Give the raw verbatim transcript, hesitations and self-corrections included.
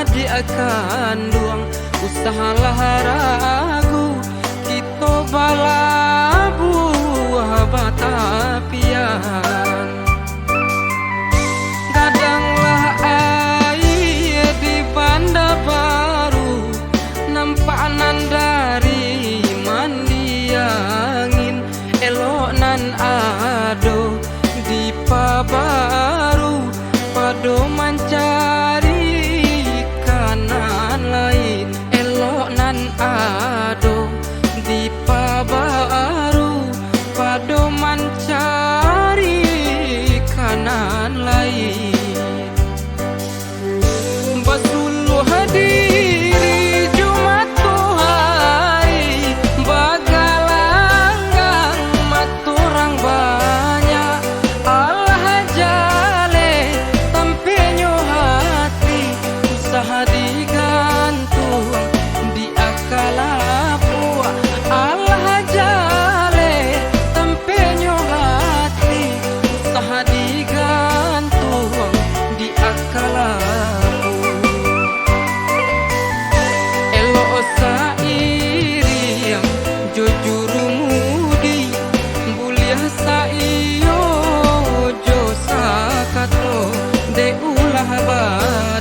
Adik kanduang, usahlah ragu, kito balabuah batapian. Gadanglah aia di Banda Baru, nampak nan dari mandi angin, elok nan ado dipabaru, pado mancari ka nan lain. Elok nan ado dipabaru, pado mancari ka nan lain. Basuluah diri jo matoari, bagalanggang mato urang banyak. Alah jaleh tampenyo hati, usah digantuang di aka lapuak. Alah jaleh tampenyo hati, usah digantuang di aka lapuak. Elok sairiang jo jurumudi, buliah saiyo jo sakato, dek ulah ba-